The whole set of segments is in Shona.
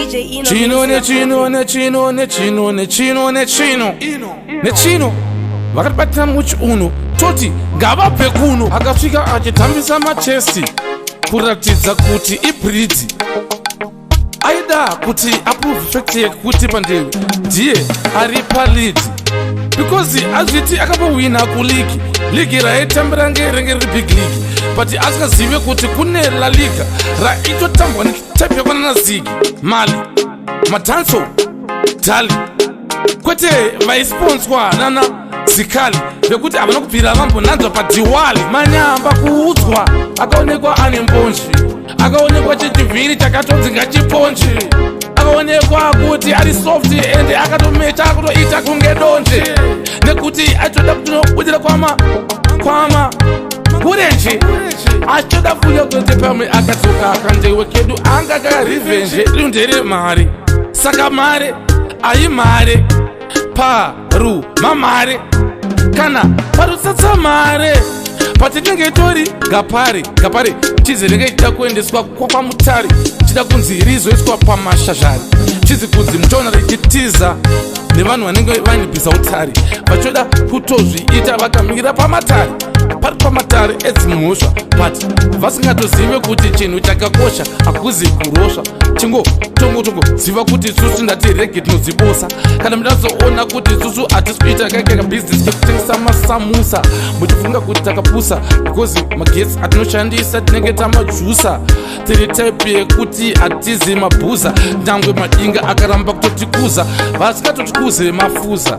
DJ Eno Chino Music. nechino nechino nechino nechino nechino nechino vakatibatira muchiuno, toti ngavabve kuno. Akasvika achitambisa machesti kuratidza kuti ibridzi. Aida kuti aprove fact yekuti pandewe ndiye ari palead, because azviti akambowina kuleague, league raitambira ngerenge riri big league, but asingazive kuti kune La Liga raitotambwa netype yakwanana zigi mali matanso dhali, kwete vaisponswa nana zikali vekuti havana kubvira vambonanzwa padhiwali. Manyamba kuudzwa, akaonekwa ane mbonji, akaonekwa chechivhiri chakatonzi ngachiponji, akaonekwa kuti ari soft ende akatomecha akutoita kunge donje, nekuti aitoda kutinobudira kwama kwama kurenje, achitoda fuya kuti pamwe akadzoka akandewe kedu anga karevenge. Rindere mari, saka mare aimare paru mamare kana parutsatsa mare patinenge tori gapari gapari. Chizi ringe ichida kuendeswa kwamutari, chida kunzi rizoiswa pamashazhari, chizi kunzi muchaona richitiza nevanhu vanenge vainibvisa utari, vachoda kutozviita vakamira pamatare, pari pamatare edzimhosva, but vasingatozive kuti chinhu chakakosha hakuzi kurosva. Chingo tongo tongo ziva kuti isusu ndati rege tinodzibosa. Kana mudazoona kuti isusu hatisi kuita kaikeka bhizinesi kekutengesa masamusa, muchifunga kuti takapusa, because magetsi atinoshandisa tinenge tamajusa. Tiri type yekuti hatizi mabhuza, nyangwe madinga akaramba kutotikuza, vasingatotikuze mafuza.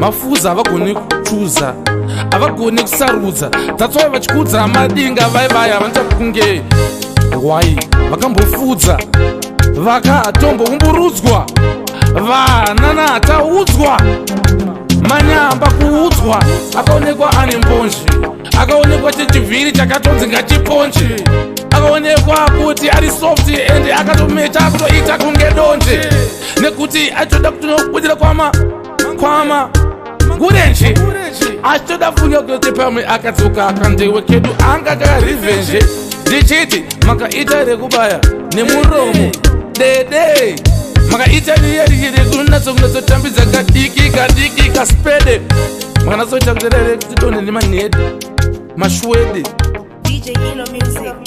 Mafuza havagoni kuchuza, havagoni kusarudza. That's why vachikudza madinga vaivaya vanoita kunge hwai vakambofudza, vakatomboumburudzwa vanana taudzwa. Manyamba kuudzwa, akaonekwa ane mbonji, akaonekwa chechivhiri chakatonzi ngachiponji, akaonekwa kuti ari soft ende akatomecha akutoita kunge donje, nekuti aitoda kutinobudira kwama kwama kurenje, achitoda fuya kuti pamwe akadzoka akandewe kedu anga karevenge. Ndichiti makaita rekubaya nemuromo dede, makaita riya riye rekunatsokunatsotambidza kadiki kadiki kaspede, makanatsoita kuti rere kuti donhe nemanhede mashwede. DJ Eno Music.